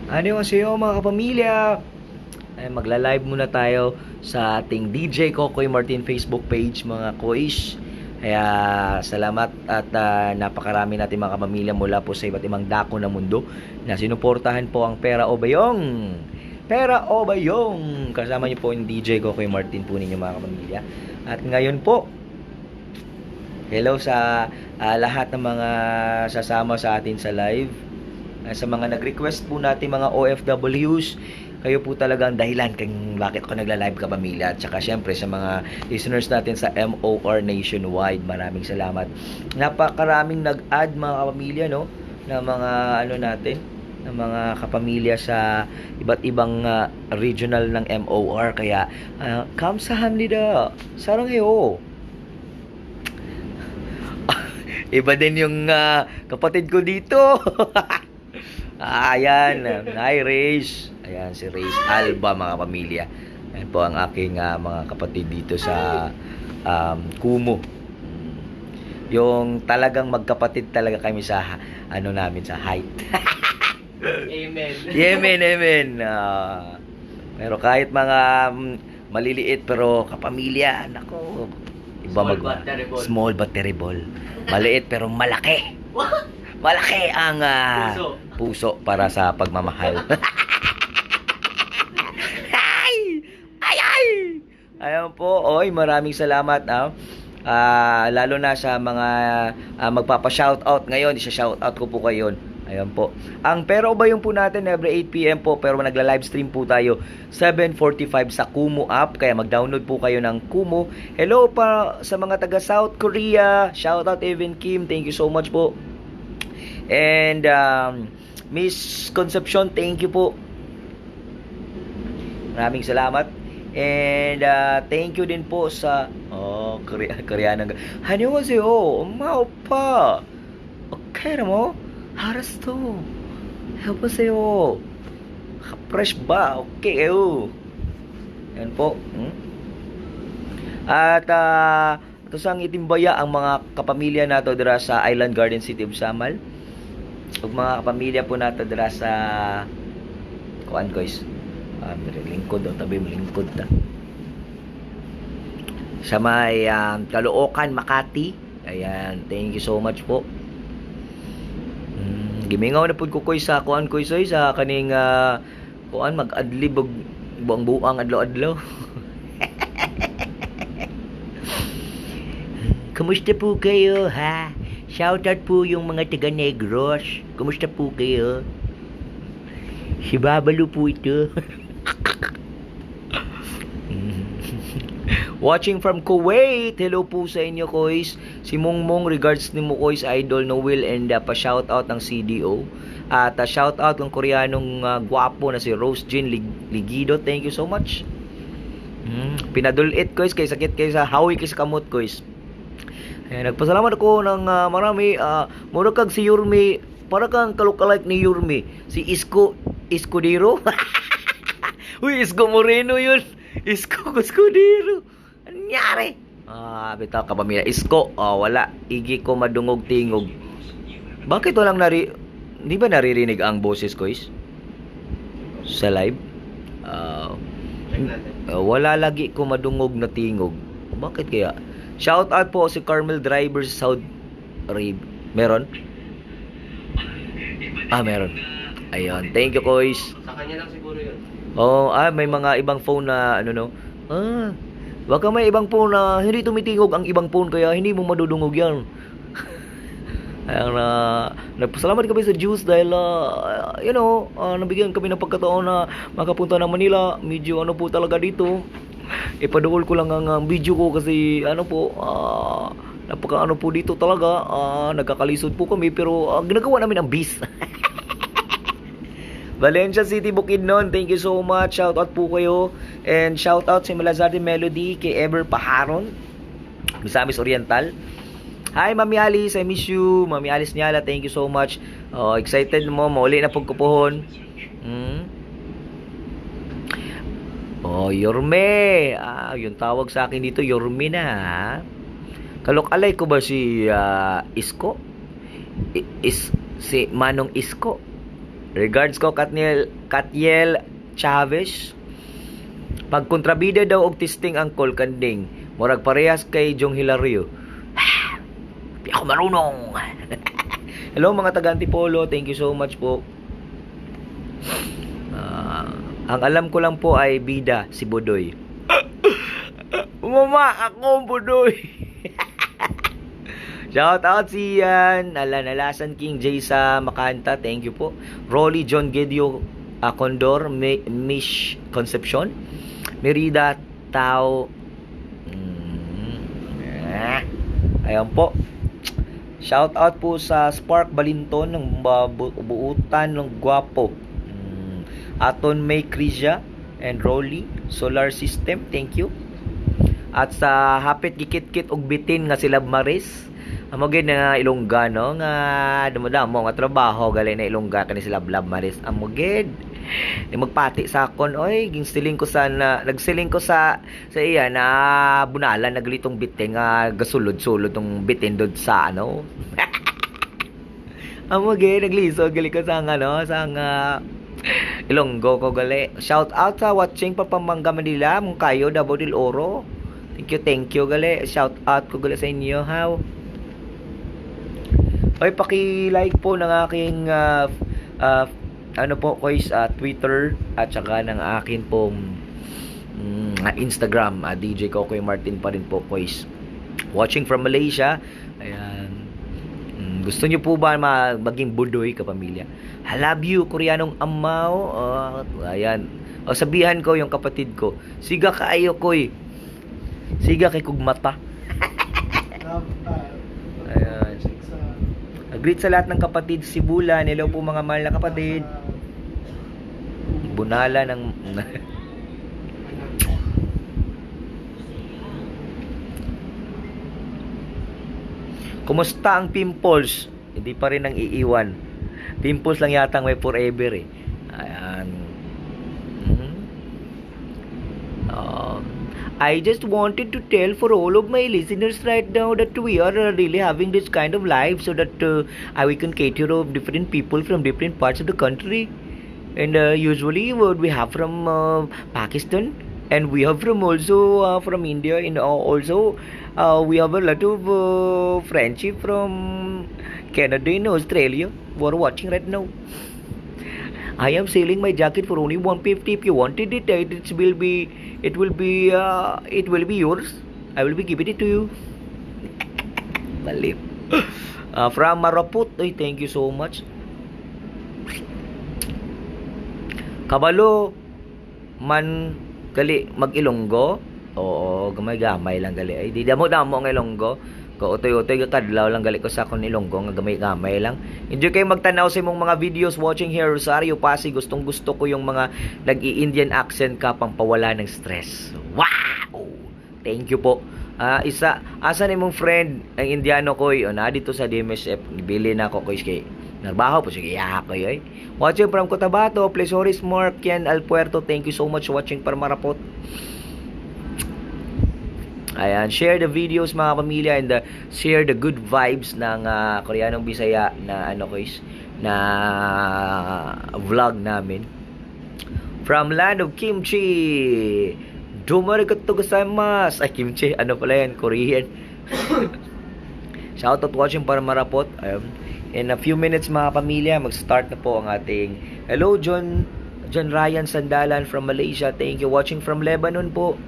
Annyeonghaseyo, mga kapamilya! Ay, magla-live muna tayo sa ating DJ Kokoy Martin Facebook page, mga kois. Kaya salamat at napakarami natin mga kapamilya mula po sa iba't ibang dako ng mundo na sinuportahan po ang Pera o Bayong. Pera o Bayong! Kasama niyo po yung DJ Kokoy Martin po ninyo, mga kapamilya. At ngayon po, hello sa lahat ng mga sasama sa atin sa live. Sa mga nag-request po natin mga OFWs, kayo po talaga ang dahilan kung bakit ako nagla-live, kapamilya. At saka syempre sa mga listeners natin sa MOR Nationwide, maraming salamat. Napakaraming nag-add, mga kapamilya, no? Na mga ano natin, ng mga kapamilya sa iba't ibang regional ng MOR. Kaya, kamsahamnida. Saranghaeyo. Iba din yung kapatid ko dito. Ayan. Hi, Race. Ayan, si Race Alba, mga pamilya. Ayan po ang aking mga kapatid dito sa Kumu. Yung talagang magkapatid talaga kami sa ano namin, sa height. Amen. Amen, amen. Pero kahit mga maliliit pero kapamilya, nako. Iba Small mag but terrible. Small but terrible. Maliit pero malaki. Malaki ang Puso. Puso para sa pagmamahal. Ay! Ay, ay! Ayan po. Oy, maraming salamat. Lalo na sa mga magpapa-shoutout ngayon. Isa-shoutout ko po kayo. Ayan po. Ang Pero ba yung po natin every 8 p.m. po, pero nagla-livestream po tayo 7:45 sa Kumu app, kaya mag-download po kayo ng Kumu. Hello pa sa mga taga South Korea. Shoutout, Evan Kim. Thank you so much po. And Miss Concepcion, thank you po. Maraming salamat. And thank you din po sa, oh, Korea, Koreano. Annyeonghaseyo, 엄마 오빠. Okay mo? 알았어. 여보세요. Fresh ba? Okay, oh. Yan po. At ito sa Itimbaya ang mga kapamilya nato dira sa Island Garden City of Samal. Ug mga kapamilya po nato dira sa kuan, guys. Lingkod o tabi mo lingkod ta. Sa may Caloocan, Makati. Ayan, thank you so much po. Gimingaw na pud ko koy sa kuan koy soy sa kaning kuan mag-adlib og buang-buang adlaw-adlaw. Kumusta po kayo, ha? Shoutout po yung mga taga Negros. Kumusta po kayo? Si Babalo po ito. Watching from Kuwait. Hello po sa inyo, Kois. Si Mungmong, regards ni mo, Kois, Idol Noel, and pa-shoutout ng CDO. At shoutout ng Koreanong gwapo na si Rose Jean Ligido. Thank you so much. Pinadulit, Kois, kay sakit kay sa hawi kay sa kamot, Kois. Ayan, nagpasalamat ako ng marami. Mura kag si Yorme, para kang ka-lookalike ni Yorme. Si Isko, Escudero. Uy, Isko Moreno yun. Isko Escudero. Anyari? Bitaw, kapamilya. Isko, wala. Igi ko madungog tingog. Bakit walang nari... Di ba naririnig ang boses ko is? Sa live? Check natin. Wala lagi ko madungog na tingog. Bakit kaya? Shout out po si Carmel Driver sa Saudi Arabia. Meron? Ah, meron. Ayun. Thank you, Kois. Sa kanya lang siguro yun. Oh, may mga ibang phone na ano, no. Baka may ibang phone na hindi tumitingog ang ibang phone kaya hindi mo madudungog yan. Ayan na, nagpasalamat kami sa Diyos dahil nabigyan kami ng pagkataon na makapunta ng Manila. Medyo ano po talaga dito. Ipaduol ko lang ang video ko kasi ano po, napaka ano po dito talaga, nagkakalisod po kami pero ginagawa namin ang best. Valencia City, Bukidnon, thank you so much. Shout out po kayo. And shout out si Malazarte Melody, kay Ever Paharon, Misamis Oriental. Hi, Mami Alice, I miss you. Mami Alice Nyala, thank you so much. Oh, excited mo, mauli na pagkupuhon. Oh, Yorme. Yung tawag sa akin dito, Yorme na. Ha? Ka-lookalike ko ba si Isko? Is si Manong Isko? Regards ko Katniel, Katiel Chavez. Pag kontrabida daw og testing ang call kanding, murag parehas kay Jong Hilario. Di ako marunong. Hello mga taga Antipolo, thank you so much po. Ah, ang alam ko lang po ay bida si Budoy. Mama, ako Budoy. Shout out si Ian, Alan Alasan King Jay sa Makanta, thank you po. Rolly John Gedio Condor, Mish Concepcion, Merida Tao. Ayan po. Shout out po sa Spark Balinton ng Buutan ng Guapo. Aton May Crisia and Rolly Solar System, thank you. At sa hapit gikit-kit og bitin nga sila Maris. Amo gid nga Ilongga no nga damo-damo nga trabaho gali na Ilongga kani sila Lab Maris. Amo gid. Ni magpati sa akon oy ging siling ko sa na, nagsiling ko sa iya na bunalan naglitong bitin nga gasulod-sulod tong bitin dod sa ano. Amo gid naglisod gali ko sa ano sa nga Ilonggo ko gali. Shout out sa watching Pampanga Manila, Mungkayo, Davao del Oro. Thank you gali. Shout out ko gali sa inyo, how. Oy, paki-like po ng aking ano po kois Twitter at saka ng akin pong Instagram, DJ Kokoy Martin pa rin po kois. Watching from Malaysia. Ayan. Gusto niyo po ba maging budoy kapamilya? I love you, Koreanong amaw. Oh, ayan. O sabihan ko yung kapatid ko. Siga kaayo koy. Siga kay kugmata. Love, Ayan. check sa Greet sa lahat ng kapatid Sibulan. Hello po mga mahal na kapatid. Bunala ng Kumusta ang pimples? Hindi pa rin ang iiwan. Pimples lang yata ang may forever eh. Ayan. I just wanted to tell for all of my listeners right now that we are really having this kind of live so that we can cater of different people from different parts of the country. And usually what we have from Pakistan and we have from also from India and also we have a lot of friendship from Canada and Australia who are watching right now. I am selling my jacket for only 150. If you wanted it, it will be yours. I will be giving it to you. Baliw. From Maraput, ay, thank you so much. Kabalo man gali mag-Ilonggo. Oo, gamay-gamay lang gali. Ay, di damo-damo ang Ilonggo. Ko utoy-utoy kadlaw lang gali ko sa akon Ilonggo nga gamay-gamay lang. Enjoy kayo magtanaw sa imong mga videos watching here Rosario Pasig. Gustong gusto ko yung mga nag-i-Indian accent ka pampawala ng stress. Wow! Thank you po. Ah, isa asa ni mong friend ang Indiano koy? O na dito sa DMSF bili na ako koy kay narbaho po sige ya koy oy. Watching from Cotabato, Plesoris Mark Ken Alpuerto. Thank you so much watching para Marapot. Ayan, share the videos mga pamilya and share the good vibes ng Koreanong Bisaya na ano guys, na vlog namin. From land of kimchi. Dumarigato gozaimasu. Ay, kimchi. Ano pala yan? Korean. Shout out watching para Marapot. Ayun. In a few minutes mga pamilya, mag-start na po ang ating Hello John John Ryan Sandalan from Malaysia. Thank you. Watching from Lebanon po.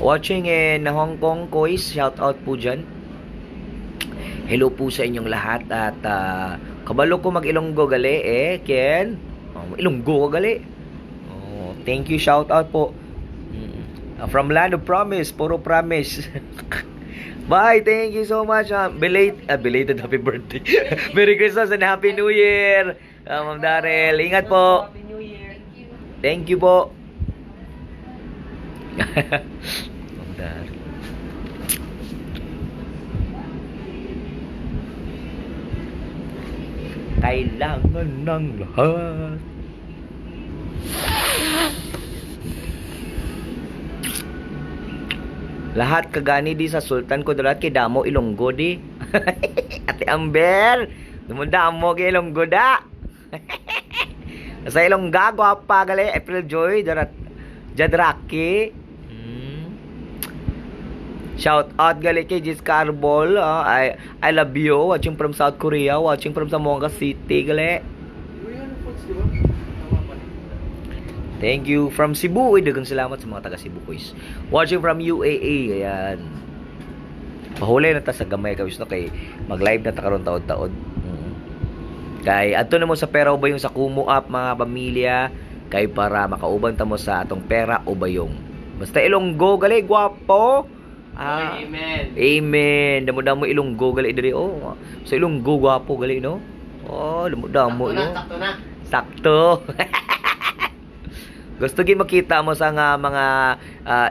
Watching in Hong Kong, Kois. Shout out po dyan. Hello po sa inyong lahat at kabalo ko mag-Ilonggo gali eh, Ken. Oh, Ilonggo ko gali. Oh, thank you, shout out po. From Land of Promise, puro promise. Bye, thank you so much. Belated happy birthday. Merry Christmas and Happy New Year. Ma'am Darrell, ingat po. Happy New Year. Thank you po. Ma'am Darrell. Kailangan ng lahat. Lahat kagani di sa Sultan Kudarat kay damo Ilonggo di. Ate Amber, dumudamo kay Ilonggo da. Sa Ilongga, gwapa gali. April Joy, Darat, Jadraki. Shout out gali kay Jis Carbol. Ah, I love you. Watching from South Korea. Watching from Zamboanga City gali. Yung foods, di ba? Tama pala. Thank you from Cebu. Uy, daghang salamat sa mga taga Cebu, boys. Watching from UAE. Ayan. Pahulay na ta sa gamay kawis no kay mag-live na ta karon taod-taod. Kay adto na mo sa Pera o Bayong sa Kumu app, mga pamilya, kay para makauban ta mo sa atong Pera o Bayong. Basta Ilonggo gali gwapo. Ah, Okay, amen. Amen. Damo-damo Ilonggo gali diri oh. Sa Ilonggo gwapo gali no. Oh, damo-damo Sakto na, no. sakto na. Sakto. Gusto gid makita mo sa nga mga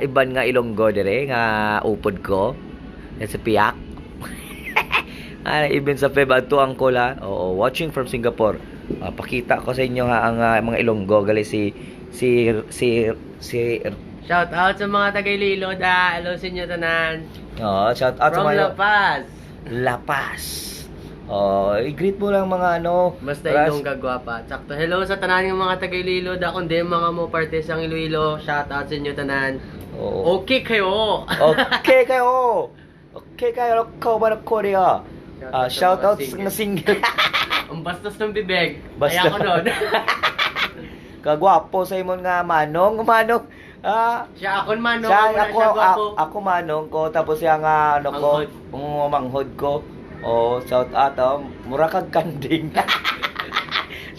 iban nga Ilonggo dire nga upod ko. Yan si Piak. Even sa Feb adto ang kola. Oo, watching from Singapore. Pakita ko sa inyo ha ang mga Ilonggo gali si si si si Shout out sa mga taga Iloilo da. Hello sa inyo tanan. Oh, shout out sa From mga La Paz. La Paz. Oh, i-greet mo lang mga ano. Basta Ilongga gwapa. Sakto. Hello sa tanan ng mga taga Iloilo da kundi mga mo parte sa Iloilo. Shout out sa inyo tanan. Oo. Okay kayo. Okay kayo. Okay kayo ba ng Korea? Shout Shout out out sa sa mga mga single. Ang bastos ng bibig. Basta. Kaya ko nun. Kagwapo sa imon nga manong, manong. Siya akon manong. Siya, wala ako, siya gwapo. ako manong ko tapos siya nga ano ko, Manghod. manghod ko. Oh, shout out oh, mura kag kanding.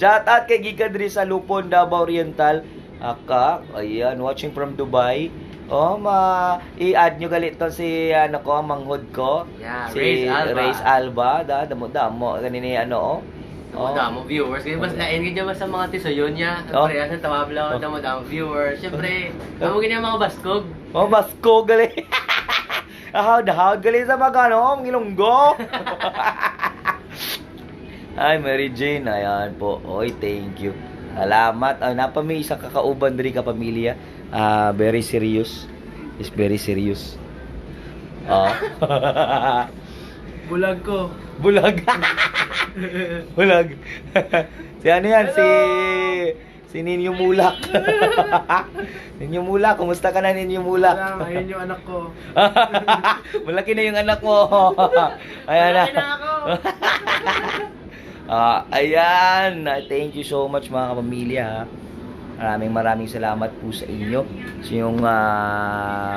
Shout out kay Giga diri sa Lupon, Davao Oriental. Aka, ayan, watching from Dubai. Oh, ma i-add nyo galit to si ano ko, manghod ko. Yeah, Si Reyes Alba. Reyes Alba, da damo damo ganini ano oh. Damo damo viewers. Kaya mas lain ganyan ba sa mga tisoyon niya. Oh. Ang parehas ng tawabla, Oh. damo damo viewers. Siyempre, amo ganyan mga baskog. Oh, basko gali. Ahawd, ahawd gali sa mga ano, ang Ilonggo. Ay, Mary Jane, ayan po. Oy, thank you. Salamat. Ay, napa may isa kakauban diri ka pamilya. Very serious. Is very serious. Oh. Bulag ko. Bulag. Bulag. Si ano yan? Si Ninyo Mulak. Ninyo Mulak, kumusta ka na, Ninyo Mulak? Wala, ayun yung anak ko. Malaki na yung anak mo. Ayan na. Malaki na ako. Ayan. Thank you so much, mga kapamilya. Ha. Maraming maraming salamat po sa inyo sa inyong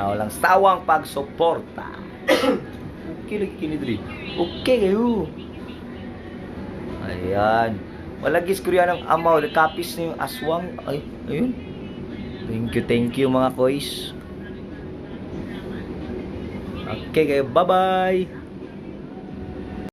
walang sawang pagsuporta. Okay lagi kini diri. Okay kayo. Ayan. Wala gis ng amaw. Kapis na yung aswang. Ay, ayun. Thank you mga koys. Okay kayo. Bye-bye.